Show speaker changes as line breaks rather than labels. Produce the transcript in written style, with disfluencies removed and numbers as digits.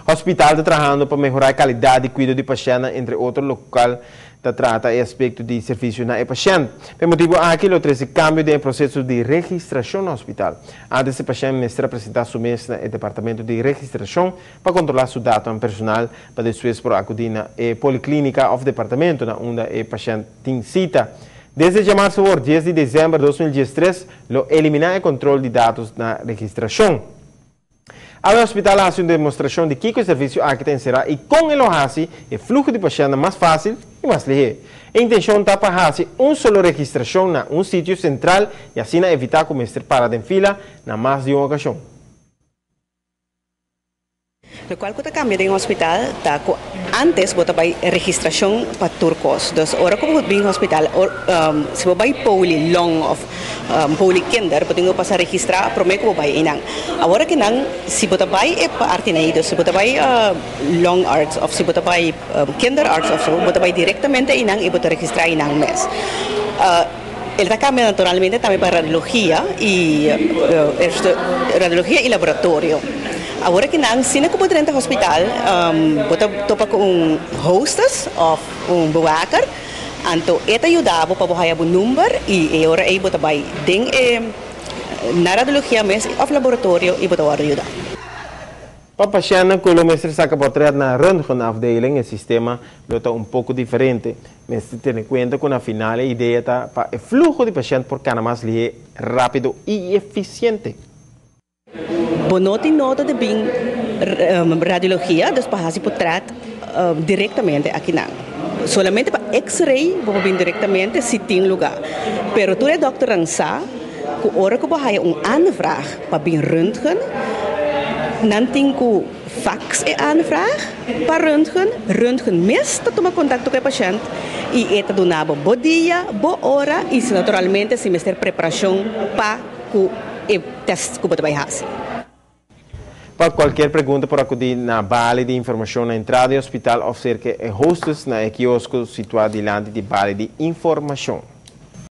Hospital ta trahando pa mehora e calidad di cuido di pashent, entre otro loke ta trata e aspecto di servicio na pashent. Pa e motibo aki lo trece cambio den proceso di registracion na hospital. Antes e pashent mester presenta su mes na departamento di registracion pa controla su dato personal, pa despues por acudi na policlinica of departamento na unda e pashent tin cita. Desde diamars, 10 di december di 2013, lo elimina e control di dato na registracion. E hospital a haci un demostracion di kico e servicio aki ta encera y con e lo haci e fluho di pashent mas facil y mas lihe. E intencion ta pa haci un solo registracion na un sitio central y asina evita cu mester para den fila na mas di un ocasion.
Loke cu ta cambia den hospital ta cu antes bo ta bay registracion pa tur cos. Dus ora cu bo bin hospital, si bo bay poli long of poli kinder, bo tin cu pasa registra prome cu bo bay einan. Awor cu nan, si bo ta bay e parti nan, dus si bo ta bay longarts of si bo ta bay kinderarts of so, bo ta bay directamente einan y bo ta registra einan mes. El ta cambia naturalmente tambe pa radiologia y laboratorio. Awor cu nan, si cu bo drenta hospital, bo ta topa cu un hostess of un bewaker, anto e ta yuda bo pa bo haya bo number y e ora ey bo ta bay den e na radiologia mes of laboratorio y bo ta wordo yuda.
Pa pashent cu lo mester saca portret na röntgenafdeling, e sistema lo ta un poco diferente. Mester tene cuenta cu na final e idea ta pa e fluho di pashent por cana mas lihe, rapido y eficiente.
Bo no tin nodi di bin radiologia, dus pa haci portret directamente aki nan. Solamente pa x-ray bo bin directamente si tin lugar. Pero tur e dokter sa cu ora cu bo haya un aanvraag pa bin röntgen, nan tin cu fax e aanvraag pa röntgen, röntgen mes ta tuma contacto cu e pashent y e ta duna bo bo dia, bo ora y si naturalmente si mester preparacion pa cu e test cu bo ta bay haci.
Pa cualkier pregunta por acudi na bali di informacion na entrada di hospital of cerca e hostess na e kiosko situa dilanti di bali di informacion.